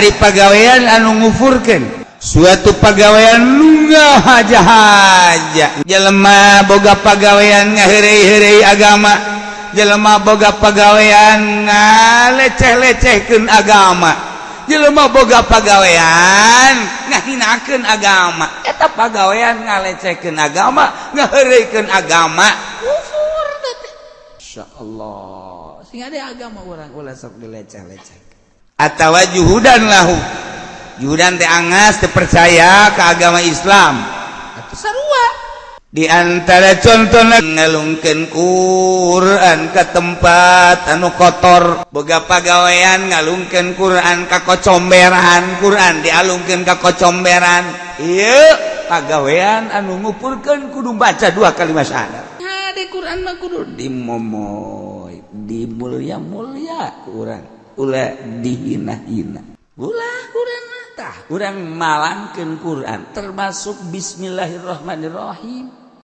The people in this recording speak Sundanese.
Ari pagawean anu ngufurkeun suatu pagawean nu ngahaja-haja, jelema boga pagawean ngaheureuy-heureuy agama, jelema boga pagawean ngaleceh-lecehkeun agama, jelema boga pagawean ngahinakeun agama, eta pagawean ngalecehkeun agama, ngaheureuikeun agama, kufur teh. Insyaallah sing ada agama urang ulah sok dileceh-leceh. Atawa juhudan lahu, juhudan teh angas teu percaya ke agama Islam atau sarua. Di antara contohna ngalungkeun Quran ke tempat anu kotor, boga pagawean ngalungkeun Quran ka kocomberan, Quran dialungkeun ka kocomberan, ieu pagawean anu ngufurkeun, kudu baca dua kalimat syahadat. Nah, di Quran mah kudu dimomoy, dimulia-mulia ku urang, ulah dihina-hina, ulah. Quran mah tah urang malangkeun Quran, termasuk bismillahirrahmanirrahim.